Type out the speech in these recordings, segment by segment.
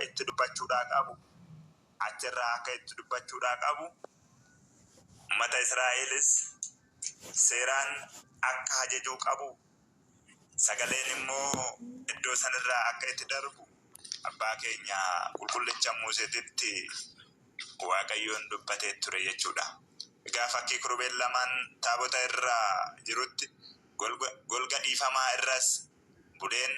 itti dubbachuudhaa qabu, achirraa akka itti dubbachuudhaa qabu, ummata Israa'elis seeraan akka ajajuu qabu, sagaleen immoo iddoo sanirraa akka itti darbu abbaa keenya qulqullicha Museetitti Waaqayyoon dubbatee ture jechuudha. Egaa fakkii kurubeen lamaan taabota irra jirutti golga dhiifamaa irras buleen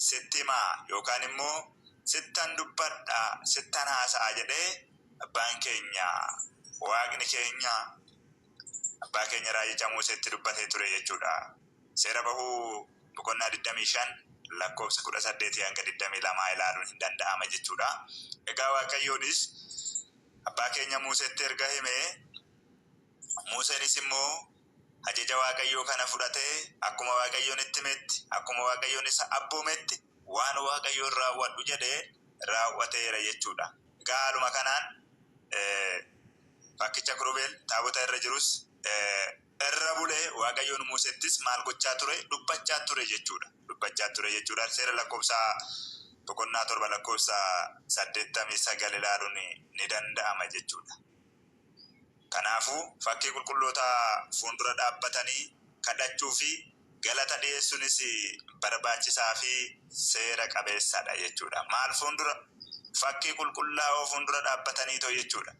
sitti himaa yookaan immoo sittan dubbadha, sittan haasa'a jedhee abbaan keenya Waaqni keenya abbaa keenya raajicha Museetti dubbatee ture jechuudha. Seera Bahuu boqonnaa 25 lakkoofsa 18 hanga 22 ilaaluun hin danda'ama jechuudha. Egaa Waaqayyoonis abbaa keenya Museetti erga himee, Museenis immoo ajaja Waaqayyoo kana fudhatee akkuma Waaqayyoon itti himetti, akkuma Waaqayyoon isa abboometti waan Waaqayyoon raawwadhu jedhe raawwateera jechuudha. Egaa haaluma kanaan fakkicha Kirubeel taabota irra jirus irra bulee Waaqayyoon Museettis maal gochaa ture? Dubbachaa ture jechuudha. Dubbachaa ture jechuudha. Seera lakkoofsa boqonnaa 7 lakkoofsa 89 ilaaluun ni danda'ama jechuudha. Kanaafuu fakkii qulqullootaa fuuldura dhaabbatanii kadhachuu fi galata dhiyeessuunis barbaachisaa fi seera qabeessadha jechuudha. Maal fuuldura? Fakkii qulqullaa'oo fuuldura dhaabbataniitoo jechuudha.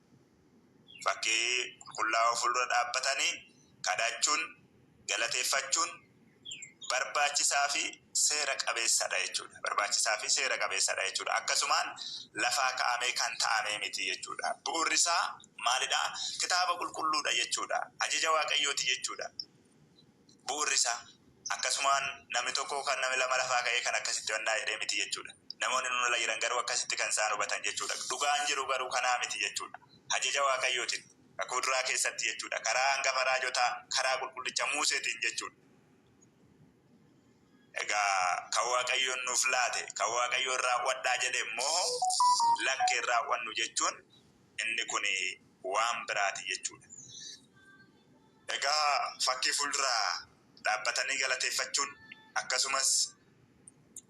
Fakkii qulqullaa'oo fuuldura dhaabbatanii kadhachuun, galateeffachuun barbaachisaa fi seera qabeessadha jechuudha. Barbaachisaa fi seera qabeessadha jechuudha. Akkasumaan lafaa ka'amee kan ta'amee miti jechuudha. Bu'uurri isaa maalidha? Kitaaba qulqulluudha jechuudha. Ajaja Waaqayyooti jechuudha. Bu'uurri isaa akkasumaan namni tokko kan namni lama lafaa ka'ee kan akkasitti wannaa jedhee miti jechuudha. Namoonni nun ala jiran garuu akkasitti kan isaan hubatan jechuudha. Dhugaan jiru garuu kanaa miti jechuudha. Ajaja Waaqayyootiin kakuu duraa keessatti jechuudha. Karaa hangafa raajotaa, karaa qulqullicha Museetiin jechuudha. Egaa kan Waaqayyoon nuuf laate, kan Waaqayyoon raawwadhaa jedhe immoo lakkeen raawwannu jechuun inni kun waan biraati jechuudha. Egaa fakkii fuuldura dhaabbatanii galateeffachuun akkasumas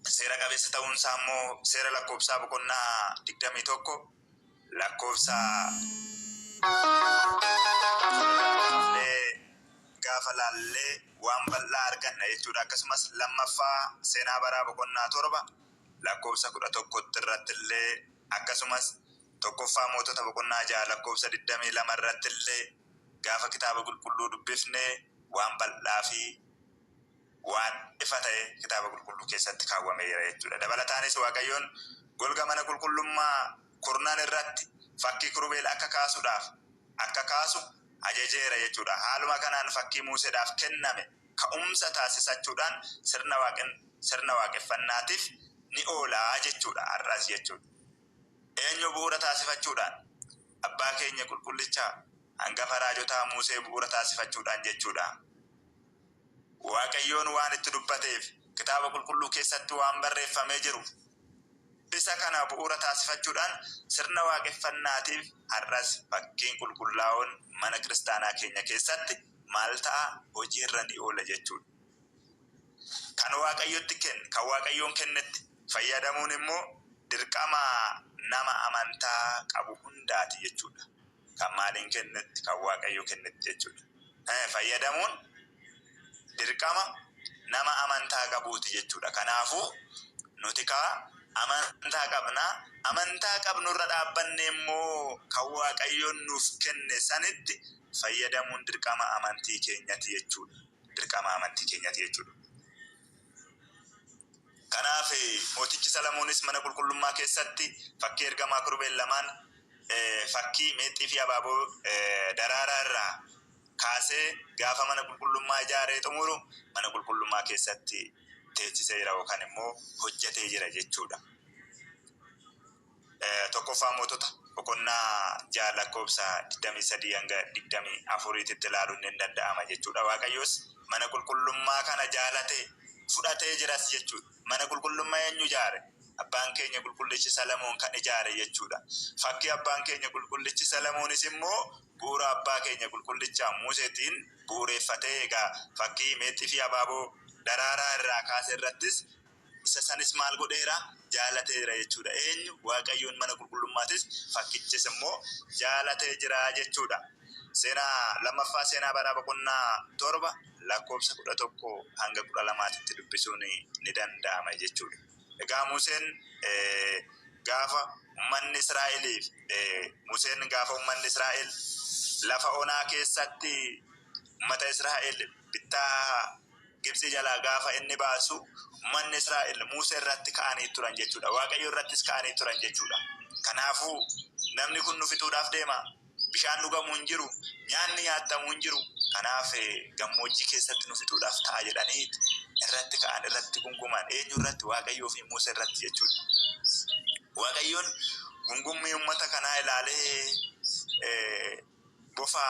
seera qabeessa ta'uun isaa immoo seera lakkoofsaa boqonnaa 21 lakkoofsa gaafa laallee waan bal'aa arganna jechuudha. Akkasumas lammaffaa seenaa baraa boqonnaa 7 lakkoofsa 11 irratti illee, akkasumas tokkoffaa mootota boqonnaa 6 lakkoofsa 22 irratti illee gaafa kitaaba qulqulluu dubbifne waan bal'aa fi waan ifa ta'e kitaaba qulqulluu keessatti kaawwamee jira jechuudha. Dabalataanis Waaqayyoon golga mana qulqullummaa kurnan irratti fakkii kurubeel akka kaasuudhaaf akka kaasu ajajeera jechuudha. Haaluma kanaan fakkii Museedhaaf kenname ka'umsa taasisachuudhaan sirna waaqeffannaatiif ni oolaa jechuudha. Har'as jechuudha. Eenyu bu'uura taasifachuudhaan? Abbaa keenya qulqullicha hangafa raajotaa Musee bu'uura taasifachuudhaan jechuudha. Waaqayyoon waan itti dubbateef, kitaaba qulqulluu keessatti waan barreeffamee jiru isa kana bu'uura taasifachuudhaan sirna waaqeffannaatiif har'as fakkiin qulqullaa'oon mana kiristaanaa keenya keessatti maal ta'a? Hojiirra ni oola jechuudha. Kan Waaqayyotti kenne, kan Waaqayyoon kennetti fayyadamuun immoo dirqama nama amantaa qabu hundaati jechuudha. Kan maaliin kennetti? Kan Waaqayyo kennetti jechuudha. Fayyadamuun dirqama nama amantaa qabuuti jechuudha. Kanaafuu nuti kaa amantaa qabna. Amantaa qabnurra dhaabbannee immoo kan Waaqayyoon nuuf kenne sanitti fayyadamuun dirqama amantii keenyati jechuudha. Dirqama amantii keenyati jechuudha. Kanaaf mootichi Salamoonis mana qulqullummaa keessatti fakkii ergamaa kurubeel lamaan fakkii meexxii fi abaaboo daraaraa irraa kaasee gaafa mana qulqullummaa ijaaree xumuru mana qulqullummaa keessatti teechisee jira yookaan immoo hojjetee jira jechuudha. Tokkoffaa mootota boqonnaa 6 lakkoofsa 23 hanga 24tti ilaaluun ni danda'ama jechuudha. Waaqayyos mana qulqullummaa kana jaalatee fudhatee jiras jechuudha. Mana qulqullummaa eenyu ijaare? Abbaan keenya qulqullichi Salamoon kan ijaare jechuudha. Fakkii abbaan keenya qulqullichi Salamoonis immoo bu'uura abbaa keenya qulqullicha Museetiin bu'uureeffatee egaa fakkii meexxii fi abaaboo daraaraa irraa kaase irrattis Isa sanis maal godheera? Jaalateera jechuudha. Eenyu? Waaqayyoon mana qulqullummaatis fakkichis immoo jaalatee jira jechuudha. Seenaa lammaffaa seenaa baraa boqonnaa 7 lakkoofsa 11 hanga 12tti dubbisuun ni danda'ama jechuudha. Egaa Museen gaafa uummanni Israa'eliif Museen gaafa uummanni Israa'el lafa onaa keessatti uummata Israa'el bittaa Gibxi jalaa gaafa inni baasu uummanni Israa'el Musee irratti ka'anii turan jechuudha. Waaqayyo irrattis ka'anii turan jechuudha. Kanaafuu namni kun nu fixuudhaaf deema. Bishaan dhugamuu hin jiru, nyaanni nyaatamuu hin jiru. Kanaaf gammoojjii keessatti nu fixuudhaaf ta'a jedhanii irratti ka'an, irratti gunguman. Eenyu irratti? Waaqayyoo fi Musee irratti jechuudha. Waaqayyoon gungummii uummata kanaa ilaalee bofa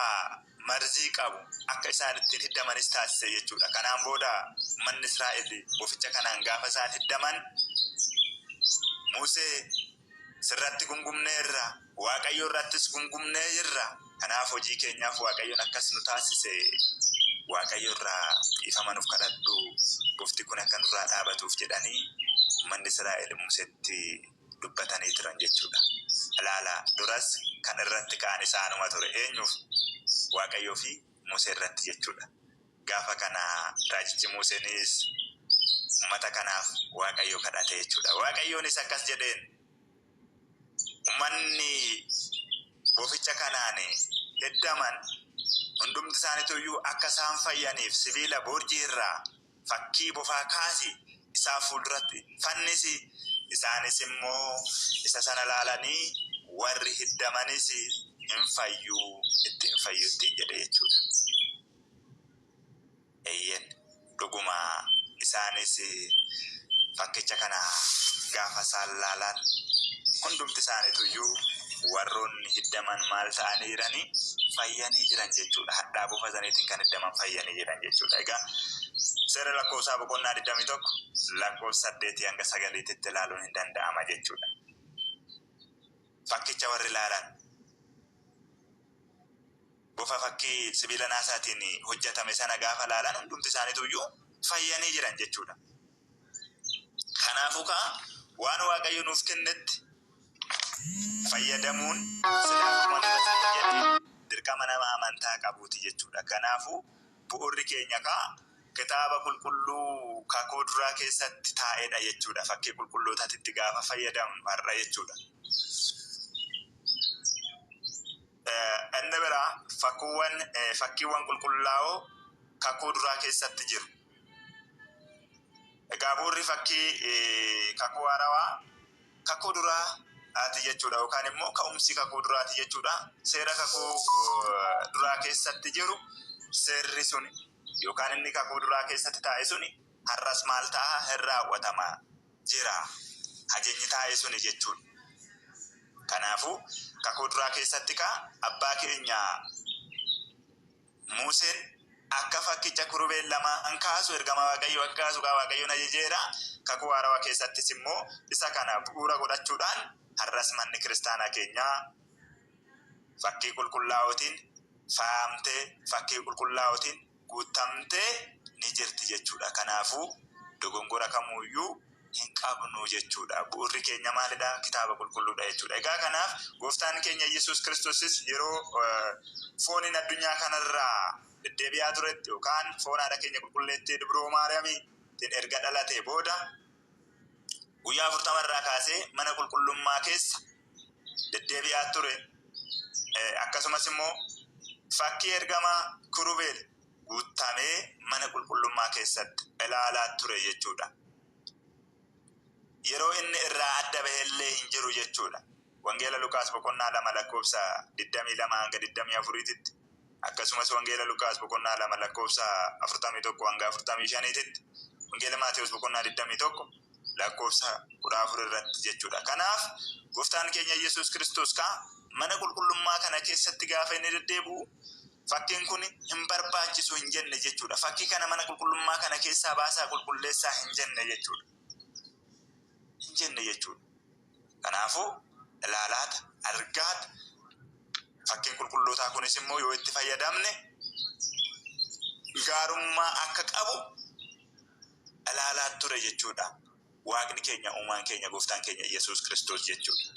marzii qabu akka isaan ittiin hiddamanis taasise jechuudha. Kanaan booda uummanni Israa'el boficha kanaan gaafa isaan hiddaman, Musee, sirratti gungumneerra, Waaqayyo irrattis gungumnee jirra. Kanaaf hojii keenyaaf Waaqayyoon akkas nu taasise. Waaqayyo irraa dhiifama nuuf kadhadhu, bofti kun akka nurraa dhaabatuuf jedhanii uummanni Israa'el Museetti dubbatanii turan jechuudha. Ilaala, duras kan irratti ka'an isaanuma ture. Eenyuuf? Waaqayyoo fi Musee irratti jechuudha. Gaafa kana raajichi Museenis uummata kanaaf Waaqayyo kadhate jechuudha. Waaqayyoonis akkas jedheen: uummanni boficha kanaan hiddaman hundumti isaaniitu akka isaan fayyaniif sibiila boorjii irraa fakkii bofaa kaasi, isaan fuulduratti fannisi, isaanis immoo isa sana laalanii warri hiddamanis hin fayyuu ittiin fayyu ittiin jedhe jechuudha. Eeyyen, dhuguma isaanis fakkicha kana gaafa isaan laalan hundumti isaaniituyyuu warroonni hiddaman maal ta'anii jiranii? Fayyanii jiran jechuudha. Hadhaa bofa saniitiin kan hiddaman fayyanii jiran jechuudha. Egaa seera lakkoofsaa boqonnaa 21 lakkoofsa 8 hanga 9tti ilaaluun hin danda'ama jechuudha. Fakkicha warri ilaalan, bofa fakkii sibiila naasaatiin hojjetame sana gaafa ilaalan hundumti isaaniituyyuu fayyanii jiran jechuudha. Kanaafuu kaa waan Waaqayyo nuuf kennetti fayyadamuun sila akkuma duratti jedhe dirqama nama amantaa qabuuti jechuudha. Kanaafuu bu'uurri keenya kaa kitaaba qulqulluu kakuu duraa keessatti taa'edha jechuudha. Fakkii qulqullootaatti gaafa fayyadamnu har'a jechuudha. Inni biraa fakkiiwwan qulqullaa'oo kakuu duraa keessatti jiru. Egaa bu'uurri fakkii kakuu haarawaa kakuu duraati jechuudha, yookaan immoo ka'umsi kakuu duraati jechuudha. Seera kakuu duraa keessatti jiru, seerri sun yookaan inni kakuu duraa keessatti taa'e suni har'as maal ta'a? Hin raawwatamaa jira. Ajajni taa'e suni jechuudha. Kanaafuu kakuu duraa keessatti kaa abbaa keenya Museen akka fakkicha kurubeen lamaan kaasu, ergama Waaqayyoo akka kaasu kaa Waaqayyoon ajajeera. Kakuu haarawaa keessattis immoo isa kana bu'uura godhachuudhaan har'as manni kiristaanaa keenyaa fakkii qulqullaa'ootiin faayamtee, fakkii qulqullaa'ootiin guutamtee ni jirti jechuudha. Kanaafuu dogongora kamuuyyuu hin qabnu jechuudha. Bu'uurri keenya maalidha? Kitaaba qulqulluudha jechuudha. Egaa kanaaf gooftaan keenya Yesuus Kiristoosis yeroo fooniin addunyaa kanarraa deddeebi'aa turetti, yookaan foon haadha keenya qulqulleettii Dubroo Maariyaamiitiin erga dhalatee booda guyyaa 40 irraa kaasee mana qulqullummaa keessa deddeebi'aa ture. Akkasumas immoo fakkii ergamaa Kirubeel guutamee mana qulqullummaa keessatti ilaalaa ture jechuudha. Yeroo inni irraa adda bahellee hin jiru jechuudha. Wangeela Lukaas boqonnaa 2 lakkoofsa 22 hanga 24tti, akkasumas Wangeela Lukaas boqonnaa 2 lakkoofsa 41 hanga 45tti, Wangeela Maatewos boqonnaa 21 lakkoofsa 14 irratti jechuudha. Kanaaf gooftaan keenya Yesuus Kiristoos kaa mana qulqullummaa kana keessatti gaafa inni deddeebi'u fakkiin kun hin barbaachisu hin jenne jechuudha. Fakkii kana mana qulqullummaa kana keessaa baasaa qulqulleessaa hin jenne jechuudha. Hin jenne jechuudha. Kanaafuu ilaalaata, argaata, fakkiin qulqullootaa kunis immoo yoo itti fayyadamne gaarummaa akka qabu ilaalaa ture jechuudha. Waaqni keenya uumaan keenya gooftaan keenya Yesuus Kiristoos jechuudha.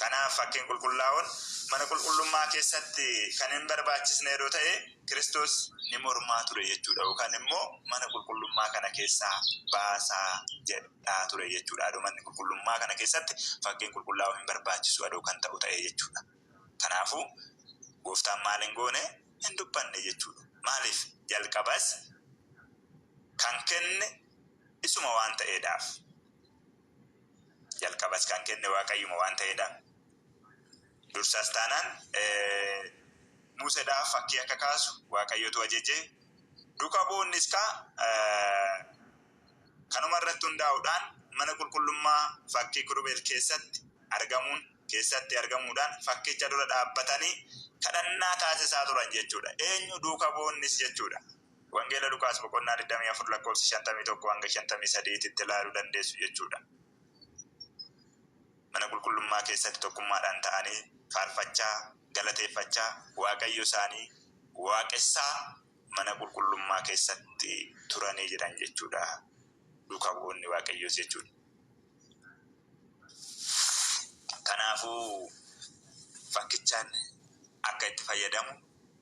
Kanaaf fakkiin qulqullaa'oon mana qulqullummaa keessatti kan hin barbaachisne yeroo ta'e Kiristoos ni mormaa ture jechuudha. Yookaan immoo mana qulqullummaa kana keessaa baasaa jedhaa ture jechuudha. Adoo manni qulqullummaa kana keessatti fakkiin qulqullaa'oo hin barbaachisu adoo kan ta'u ta'e jechuudha. Kanaafuu gooftaan maal hin goone hin dubbanne jechuudha. Maaliif jalqabas kan kenne isuma waan ta'eedhaaf. Jalqabas kan kenne Waaqayyuma waan ta'eedha. Dursaas taanaan Museedhaaf fakkii akka kaasu Waaqayyotu ajaje. Duuka bu'oonnis kaa kanuma irratti hundaa'uudhaan mana qulqullummaa fakkii Kirubeel keessatti argamuun keessatti argamuudhaan fakkicha dura dhaabbatanii kadhannaa taasisaa turan jechuudha. Eenyu duuka bu'oonnis jechuudha. Wangeela Luqaas boqonnaa 24 lakkoofsa 51 hanga 53 tti ilaaluu dandeessu jechuudha. Mana qulqullummaa keessatti tokkummaadhaan ta'anii faarfachaa, galateeffachaa, Waaqayyo isaanii waaqessaa mana qulqullummaa keessatti turanii jiran jechuudha. Duuka bu'oonni Waaqayyoos jechuudha. Kanaafuu fakkichaan akka itti fayyadamu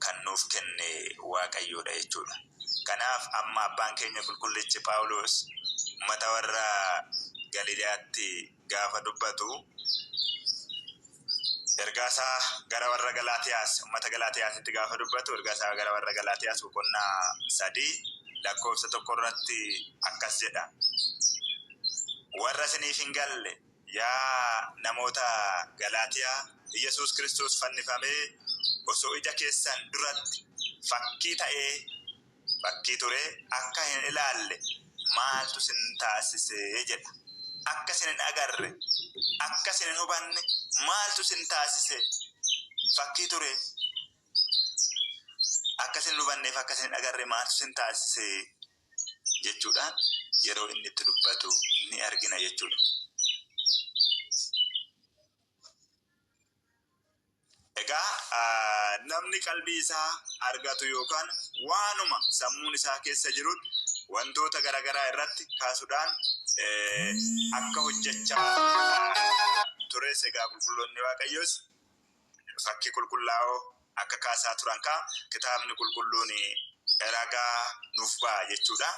kan nuuf kenne Waaqayyoodha jechuudha. Kanaaf amma abbaan keenya qulqullichi Phaawulos uummata warra Galiilaatti gaafa dubbatu ergaa isaa gara warra Galaatiyaas uummata Galaatiyaasitti gaafa dubbatu ergaa isaa gara warra Galaatiyaas boqonnaa 3 lakkoofsa 1 irratti akkas jedha. Warra isiniif hin galle yaa namoota Galaatiyaa Iyyasuus Kiristoos fannifamee osoo ija keessan duratti fakkii ta'ee fakkii ture akka hin ilaalle maaltu isin taasise jedha. Akka isin hin agarre, akka isin hin hubanne maaltu isin taasise? Fakkii ture akka isin hin hubanneef akka isin hin agarre maaltu isin taasise jechuudhaan yeroo inni itti dubbatu ni argina jechuudha. Egaa namni qalbii isaa argatu yookaan waanuma sammuun isaa keessa jiruun wantoota garaagaraa irratti kaasuudhaan akka hojjechaa tures egaa qulqulloonni Waaqayyoos fakkii qulqullaa'oo akka kaasaa turan kaa kitaabni qulqulluun ragaa nuuf ba'a jechuudha.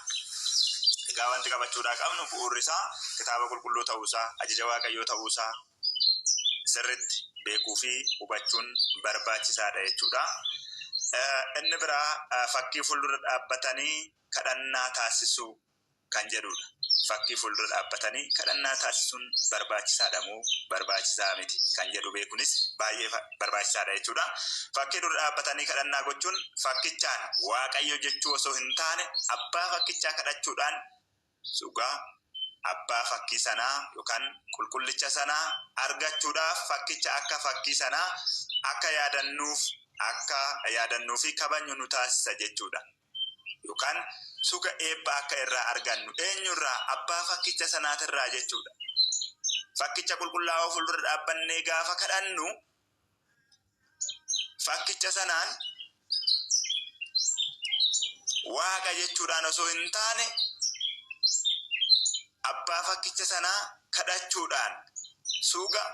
Egaa wanti qabachuudhaa qabnu bu'uurri isaa kitaaba qulqulluu ta'uusaa, ajaja Waaqayyoo ta'uusaa sirriitti beekuu fi hubachuun barbaachisaadha jechuudha. Inni biraa fakkii fuuldura dhaabbatanii kadhannaa taasisuu kan jedhudha. Fakkii fuuldura dhaabbatanii kadhannaa taasisuun barbaachisaadha moo barbaachisaa miti kan jedhu beekuunis baay'ee barbaachisaadha jechuudha. Fakkii dura dhaabbatanii kadhannaa gochuun fakkichaan Waaqayyo jechuu osoo hin taane abbaa fakkichaa kadhachuudhaan Dhugaa abbaa fakkii sanaa yookaan qulqullicha sanaa argachuudhaaf fakkicha akka fakkii sanaa akka yaadannuuf akka yaadannuu fi kabajnu nu taasisa jechuudha. Yookaan suga eebba akka irraa argannu eenyurraa abbaa fakkicha sanaatirraa jechuudha. Fakkicha qulqullaa'oo fuuldura dhaabbannee gaafa kadhannu fakkicha sanaan Waaqa jechuudhaan osoo hin taane abbaa fakkicha sanaa kadhachuudhaan suuga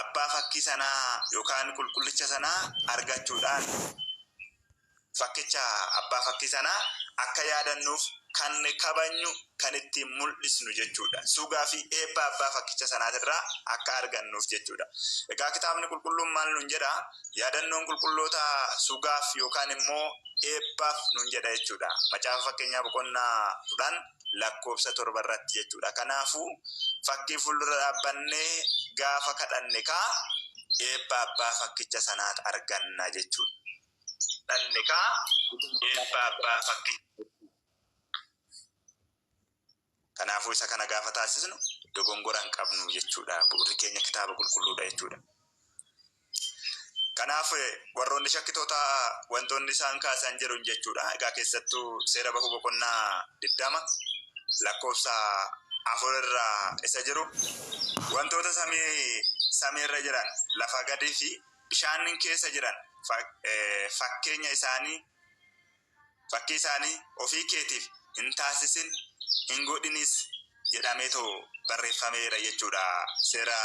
abbaa fakkii sanaa yookaan qulqullicha sanaa argachuudhaan fakkicha abbaa fakkii sanaa akka yaadannuuf kan kabajnu kan ittiin mul'isnu jechuudha. Suugaa fi eebba abbaa fakkicha sanaatirraa akka argannuuf jechuudha. Egaa kitaabni qulqulluun maal nuun jedha? Yaadannoon qulqulloota sugaaf yookaan immoo eebbaaf nuun jedha jechuudha. Macaafa fakkeenyaa boqonnaa 10 lakkoofsa 7 irratti jechuudha. Kanaafuu fakkii fuuldura dhaabbannee gaafa kadhanne kaa eebba abbaa fakkicha sanaat arganna jechuudha. Dhanne kaa eebba abbaa fakkicha. Kanaafuu isa kana gaafa taasisnu dogongora hin qabnu jechuudha. Bu'urri keenya kitaaba qulqulluudha jechuudha. Kanaaf warroonni shakkitoota wantoonni isaan kaasan jiru jechuudha. Egaa keessattuu seera bahuu boqonnaa 20 lakkoofsa 4 irraa isa jiru wantoota samii samiirra jiran lafa gadii fi bishaan keessa jiran fakkeenya isaanii Fakkii isaanii ofii keetiif hin taasisin, hin godhinis jedhameetoo barreeffameera jechuudha. Seera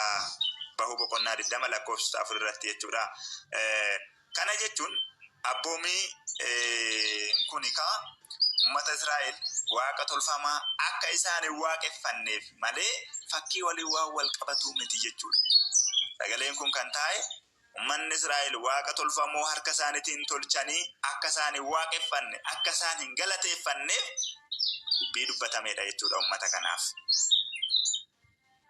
Bahuu boqonnaa 20 lakkoofsa 4 irratti jechuudha. Kana jechuun abboomii kuni kaa ummata Israa'el waaqa tolfamaa akka isaan hin waaqeffanneef malee fakkii waliin waan wal qabatuu miti jechuudha. Sagaleen kun kan taa'e ummanni Israa'el waaqa tolfamoo harka isaaniitiin tolchanii akka isaan hin waaqeffanne, akka isaan hin galateeffanneef dubbii dubbatameedha jechuudha ummata kanaaf.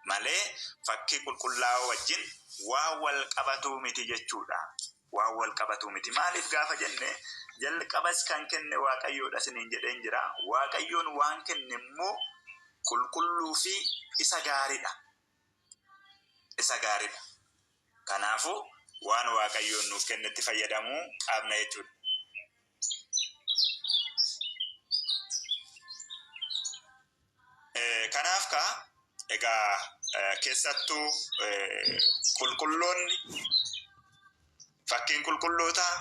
Malee fakkii qulqullaa'oo wajjin waan wal qabatuu miti jechuudha. Waan wal qabatuu miti. Maaliif gaafa jenne, jalqabas kan kenne Waaqayyoodha isiniin jedheen jira. Waaqayyoon waan kenne immoo qulqulluu fi isa gaariidha. Isa gaariidha. Kanaafuu waan Waaqayyoon nuuf kennetti fayyadamuu qabna jechuudha. Kanaaf kaa egaa keessattuu qulqulloonni, fakkiin qulqullootaa,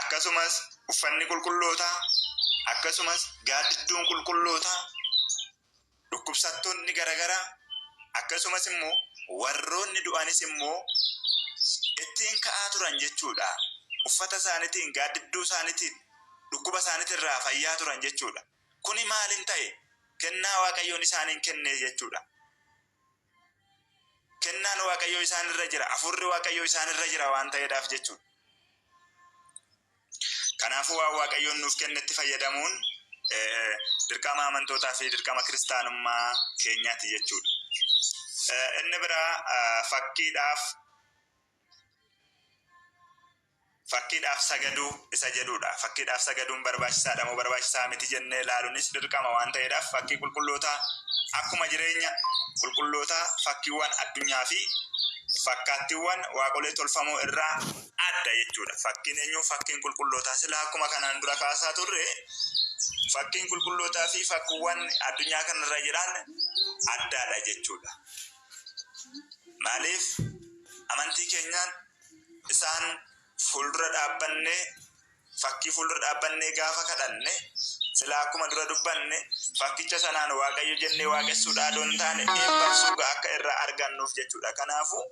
akkasumas uffanni qulqullootaa, akkasumas gaaddidduun qulqullootaa, dhukkubsattoonni garagaraa, akkasumas immoo warroonni du'anis immoo ittiin ka'aa turan jechuudha. Uffata isaaniitiin, gaaddidduu isaaniitiin, dhukkuba isaaniitirraa fayyaa turan jechuudha. Kuni maalin ta'e? Kennaa Waaqayyoon isaaniin kenne jechuudha. Kennaan Waaqayyoo isaan irra jira, hafuurri Waaqayyoo isaan irra jira waan ta'eedhaaf jechuudha. Kanaafuu waan Waaqayyoon nuuf kennetti fayyadamuun dirqama amantootaa fi dirqama kiristaanummaa keenyaati jechuudha. Inni biraa fakkiidhaaf sagaduu isa jedhuudha. Fakkiidhaaf sagaduun barbaachisaadha moo barbaachisaa miti jennee ilaaluunis dirqama waan ta'eedhaaf, fakkii qulqullootaa akkuma jireenya qulqullootaa fakkiiwwan addunyaa fi fakkaattiiwwan waaqolee tolfamoo irraa adda jechuudha. Fakkiin eenyu? Fakkiin qulqullootaa sila akkuma kanaan dura kaasaa turre, fakkiin qulqullootaa fi fakkiiwwan addunyaa kanarra jiran addaadha jechuudha. Maaliif? Amantii keenyaan isaan fuuldura dhaabbannee, fakkii fuuldura dhaabbannee gaafa kadhanne, sila akkuma dura dubbanne, fakkicha sanaan Waaqayyo jennee waaqessuudhaa odoo hin taane eebbaaf suuga akka irraa argannuuf jechuudha. Kanaafuu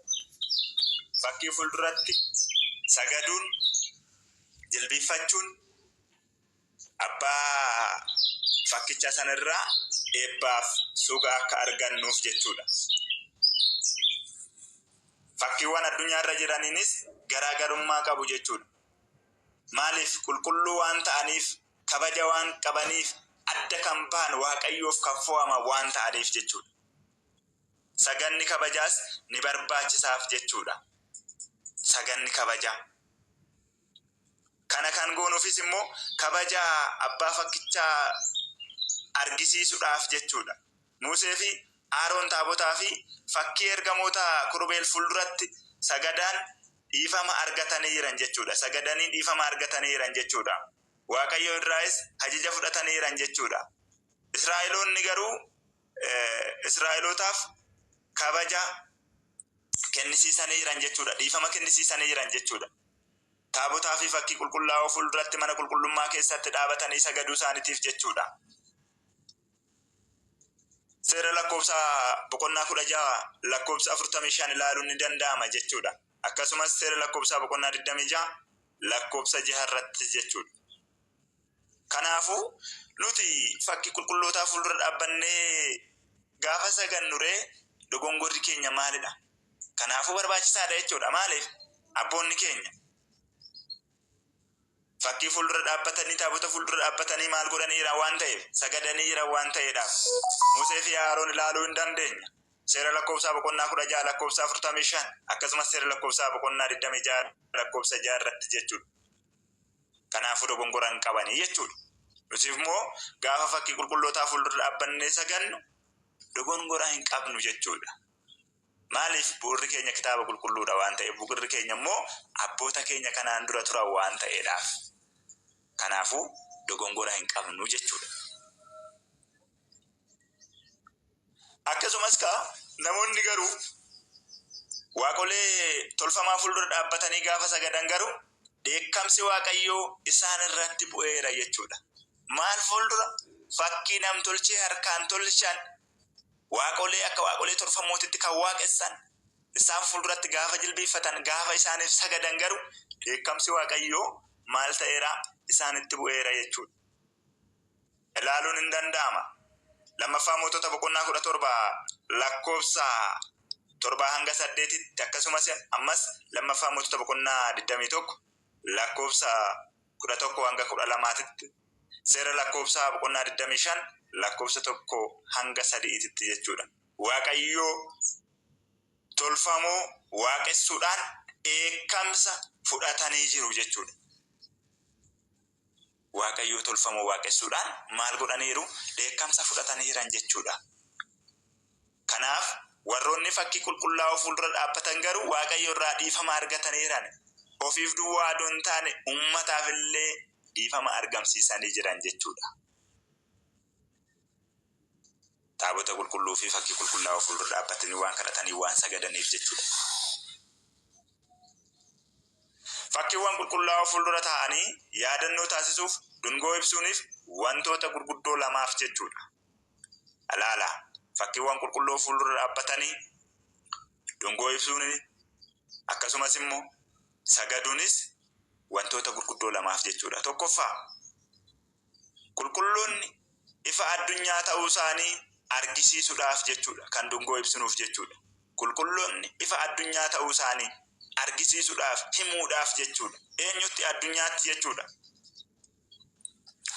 fakkii fuulduratti sagaduun, jilbiiffachuun abbaa fakkicha sanarraa eebbaaf suuga akka argannuuf jechuudha. Fakkiiwwan addunyaarra jiraniinis garaagarummaa qabu jechuudha. Maaliif? Qulqulluu waan ta'aniif, kabaja waan qabaniif, adda kan bahan, Waaqayyoof kan fo'aman waan ta'aniif jechuudha. Saganni kabajaas ni barbaachisaaf jechuudha. Saganni kabajaa. Kana kan goonuufis immoo kabaja abbaa fakkichaa argisiisuudhaaf jechuudha. Musee fi Aaroon taabotaa fi fakkii ergamoota Kurubeel fuulduratti sagadaan dhiifama argatanii jiran jechuudha. Sagadanii dhiifama argatanii jiran jechuudha. Waaqayyo irraayis ajaja fudhatanii jiran jechuudha. Israa'eloonni garuu Israa'elootaaf kabaja kennisiisanii jiran jechuudha. Dhiifama kennisiisanii jiran jechuudha. Taabotaa fi fakkii qulqullaa'oo fuulduratti mana qulqullummaa keessatti dhaabatanii sagaduu isaaniitiif jechuudha. Seera Lakkoofsa boqonnaa 16 lakkoofsa 45 ilaaluun ni danda'ama jechuudha. Akkasumas Seera Lakkoofsaa boqonnaa 26 lakkoofsa 6 irratti jechuudha. Kanaafuu nuti fakkii qulqullootaa fuuldura dhaabbannee gaafa sagannu ree dogongorri keenya maalidha? Kanaafuu barbaachisaadha jechuudha. Maaliif? Abboonni keenya fakkii fuuldura dhaabbatanii, taabota fuuldura dhaabbatanii maal godhanii jiran waan ta'eef, sagadanii jiran waan ta'eedhaaf. Musee fi Aaroon ilaaluu hin dandeenya. Seera Lakkoofsaa boqonnaa 16 lakkoofsa 45, akkasumas Seera Lakkoofsaa boqonnaa 26 lakkoofsa 6 irratti jechuudha. Kanaafuu dogongora hin qabanii jechuudha. Nuti immoo gaafa fakkii qulqullootaa fuuldura dhaabbannee sagannu dogongora hin qabnu jechuudha. Maaliif? Bu'urri keenya Kitaaba Qulqulluudha waan ta'eef, bu'urri keenya immoo abboota keenya kanaan dura turan waan ta'eedhaaf. Kanaafuu dogongora hin qabnu jechuudha. Akkasumas kaa namoonni garuu waaqolee tolfamaa fuuldura dhaabbatanii gaafa sagadan garuu Dheekkamsi Waaqayyoo isaan irratti bu'eera jechuudha. Maal fuuldura? Fakkii namtolchee harkaan tolchan, waaqolee akka waaqolee tolfamootitti kan waaqessan, isaan fuulduratti gaafa jilbiiffatan, gaafa isaaniif sagadan garuu dheekkamsi Waaqayyoo maal ta'eera? Isaanitti bu'eera jechuudha. Ilaaluun hin danda'ama. Lammaffaa Mootota boqonnaa 17 lakkoofsa 7 hanga 8tti, akkasumas ammas Lammaffaa Mootota boqonnaa 21 lakkoofsa 11 hanga 12tti, Seera Lakkoofsaa boqonnaa 25 lakkoofsa 1 hanga 3tti jechuudha. Waaqayyoo tolfamoo waaqessuudhaan dheekkamsa fudhatanii jiru jechuudha. Waaqayyoo tolfamoo waaqessuudhaan maal godhaniiru? Dheekkamsa fudhataniiran jechuudha. Kanaaf warroonni fakkii qulqullaa'oo fuuldura dhaabbatan garuu Waaqayyo irraa dhiifama argataniiran. Ofiif duwwaa adoo hin taane uummataaf illee dhiifama argamsiisanii jiran jechuudha. Taabota qulqulluu fi fakkii qulqullaa'oo fuuldura dhaabbatanii waan kadhatanii waan sagadaniif jechuudha. Fakkiiwwan qulqullaa'oo fuuldura taa'anii yaadannoo taasisuuf, dungoo ibsuuniif wantoota gurguddoo lamaaf jechuudha. Ilaala, fakkiiwwan qulqulloo fuuldura dhaabbatanii dungoo ibsuun akkasumas immoo sagaduunis wantoota gurguddoo lamaaf jechuudha. Tokkoffaa, qulqulloonni ifa addunyaa ta'uu isaanii argisiisuudhaaf jechuudha. Kan dungoo ibsinuuf jechuudha. Qulqulloonni ifa addunyaa ta'uu isaanii argisiisuudhaaf, himuudhaaf jechuudha. Eenyutti? Addunyaatti jechuudha.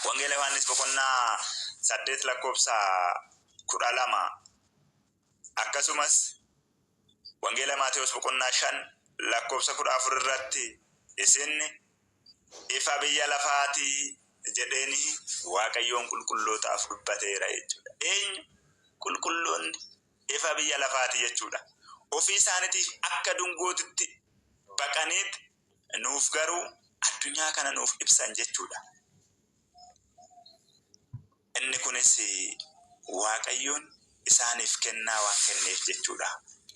Wangeela Yohaannis boqonnaa 8 lakkoofsa 12, akkasumas Wangeela Maatewos boqonnaa 5 lakkoofsa 14 irratti isin ifa biyya lafaati jedheeni Waaqayyoon qulqullootaaf dubbateera jechuudha. Eenyu? Qulqulloonni ifa biyya lafaati jechuudha. Ofii isaaniitiif akka dungootitti baqaniit nuuf garuu addunyaa kana nuuf ibsan jechuudha. Inni kunis Waaqayyoon isaaniif kennaa waan kenneef jechuudha.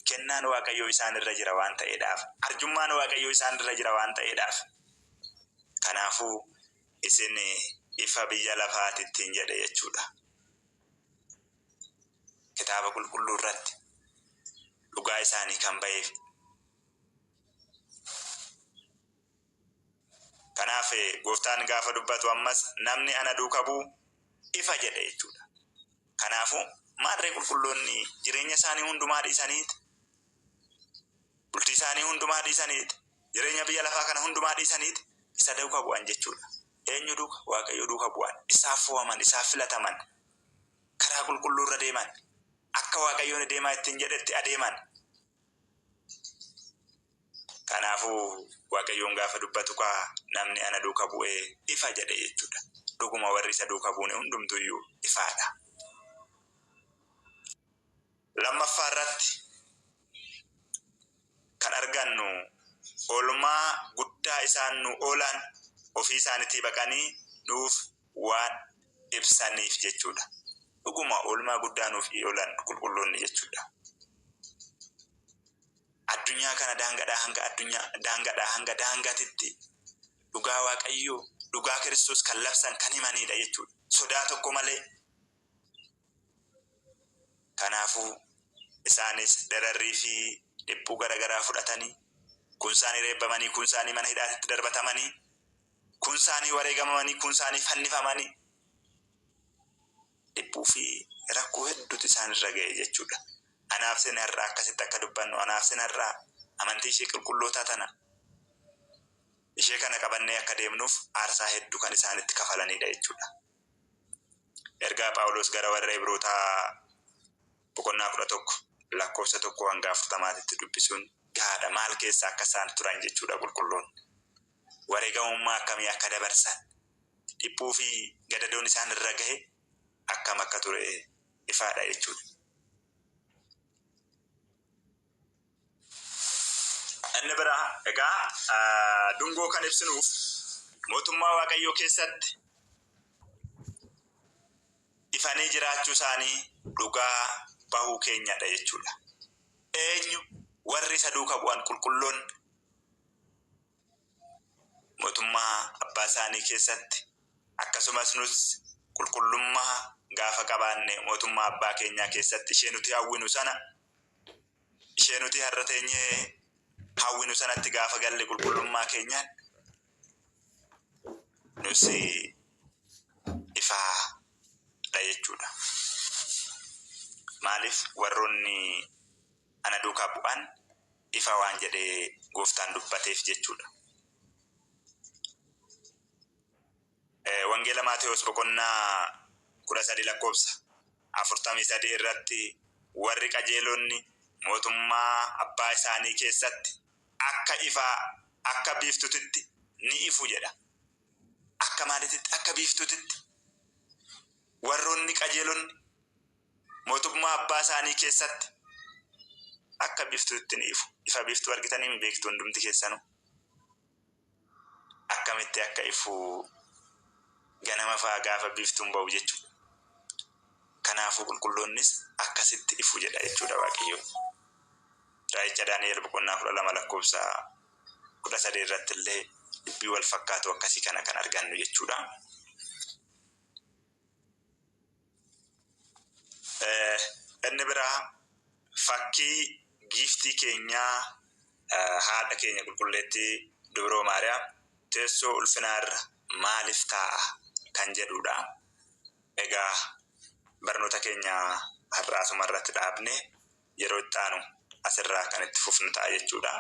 Kennaan Waaqayyoo isaan irra jira waan ta'eedhaaf. Arjummaan Waaqayyoo isaan irra jira waan ta'eedhaaf. Kanaafuu isin ifa biyya lafaati ittiin jedhe jechuudha. Kitaaba Qulqulluu irratti dhugaa isaanii kan ba'eef. Kanaaf Gooftaan gaafa dubbatu ammas namni ana duuka bu'u ifa jedhe jechuudha. Kanaafuu maarree qulqulloonni jireenya isaanii hundumaa dhiisaniit, bultii isaanii hundumaa dhiisaniit, jireenya biyya lafaa kana hundumaa dhiisaniit isa duuka bu'an jechuudha. Eenyu duuka? Waaqayyo duuka bu'an. Isaaf fo'aman, isaaf filataman, karaa qulqulluu irra deeman, akka Waaqayyoon deemaa ittiin jedhetti adeeman. Kanaafuu Waaqayyoon gaafa dubbatu kaa namni ana duuka bu'ee ifa jedhe jechuudha. Dhuguma warri isa duuka buune hundumtuyyuu ifaadha. Lammaffaa irratti kan argannu oolmaa guddaa isaan nu oolan ofii isaaniitii baqanii nuuf waan ibsaniif jechuudha. Dhuguma oolmaa guddaa nuuf oolan qulqulloonni jechuudha. Addunyaa kana daangadhaa hanga addunyaa daangadhaa hanga daangatitti dhugaa Waaqayyoo, dhugaa Kiristoos kan labsan, kan himaniidha jechuudha. Sodaa tokko malee. Kanaafuu isaanis dararrii fi dhiphuu garagaraa fudhatanii, kun isaanii reebbamanii, kun isaanii mana hidhaatitti darbatamanii, kun isaanii wareegamamanii, kun isaanii fannifamanii, dhiphuu fi rakkoo hedduutu isaan irra ga'e jechuudha. Anaaf sin har'a akkasitti akka dubbannu, anaaf sin har'a amantii ishee qulqullootaa tana ishee kana qabannee akka deemnuuf aarsaa hedduu kan isaanitti kafalanidha jechuudha. Ergaa Phaawulos gara warra Ibrootaa boqonnaa 11 lakkoofsa 1 hanga 40tti dubbisuun gahaadha. Maal keessa akka isaan turan jechuudha qulqulloonni. Wareegamummaa akkamii akka dabarsan, dhiphuu fi gadadoon isaan irra gahe akkam akka ture ifaadha jechuudha. Inni biraa egaa dungoo kan ibsinuuf mootummaa Waaqayyoo keessatti ifanii jiraachuu isaanii dhugaa bahuu keenyadha jechuudha. Eenyu? Warri isa duuka bu'an qulqulloonni. mootummaa abbaa isaanii keessatti, akkasumas nus qulqullummaa gaafa qabaanne mootummaa abbaa keenyaa keessatti ishee nuti hawwinu sana, ishee nuti har'a teenyee hawwinu sanatti gaafa galle qulqullummaa keenyaan nus ifaadha jechuudha. Maaliif warroonni ana duukaa bu'an ifa waan jedhee gooftaan dubbateef jechuudha. Wangeela Maatewos boqonnaa 13 lakkoofsa 43 irratti warri qajeelonni mootummaa abbaa isaanii keessatti akka ifaa, akka biiftutitti ni ifu jedha. Akka maaliititti? Akka biiftuutitti. Warroonni qajeelonni mootummaa abbaa isaanii keessatti akka biiftuutti ni ifu. Ifa biiftuu argitanii hin beektu hundumti keessanuu. Akkamitti akka ifu ganama fa'aa gaafa biiftuun ba'u jechuudha. Kanaafuu qulqulloonnis akkasitti ifu jedha jechuudha Waaqayyo. Raajicha Daani'el boqonnaa 12 lakkoofsa 13 irratti illee dubbii wal fakkaatu akkasii kana kan argannu jechuudha. Inni biraa fakkii giiftii keenyaa haadha keenya qulqulleettii Dubroo Maariyaam teessoo ulfinaa irra maaliif taa'a kan jedhudha. Egaa barnoota keenya har'a asuma irratti dhaabne yeroo itti aanu asirraa kan itti fufnu ta'a jechuudha.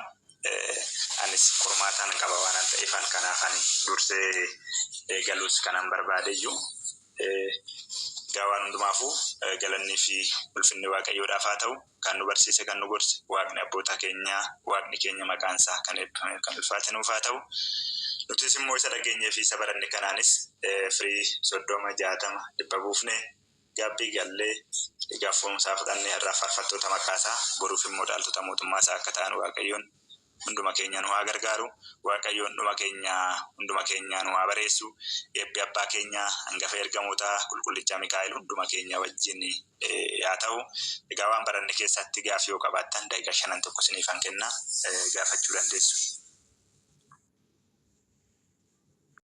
Anis qormaataan qaba waanan ta'eefan kanaafan dursee eegaluus kanan barbaadeyyuu. Egaa waan hundumaafuu galannii fi ulfinni Waaqayyoodhaaf haa ta'u. Kan nu barsiise, kan nu gorse Waaqni abboota keenyaa, Waaqni keenya maqaan isaa kan eebbifame kan ulfaate nuuf haa ta'u. Nutis immoo isa dhageenyee fi isa baranne kanaanis firii 30, 60, 100 buufne gaabbii gallee dhigaaf foon isaa fudhannee har'aaf faarfattoota maqaa isaa, boruuf immoo dhaaltota mootummaa isaa akka ta'an Waaqayyoon hunduma keenya nu haa gargaaru. Waaqayyoon dhuma keenya hunduma keenyaa nu haa bareessu. Eebbi abbaa keenyaa hangafa ergamootaa qulqullichaa Mikaa'el hunduma keenya wajjin yaa ta'u. Egaa waan baranne keessatti gaaffii yoo qabaattan daqiiqaa shanan tokko isiniifan kenna, gaafachuu dandeessu.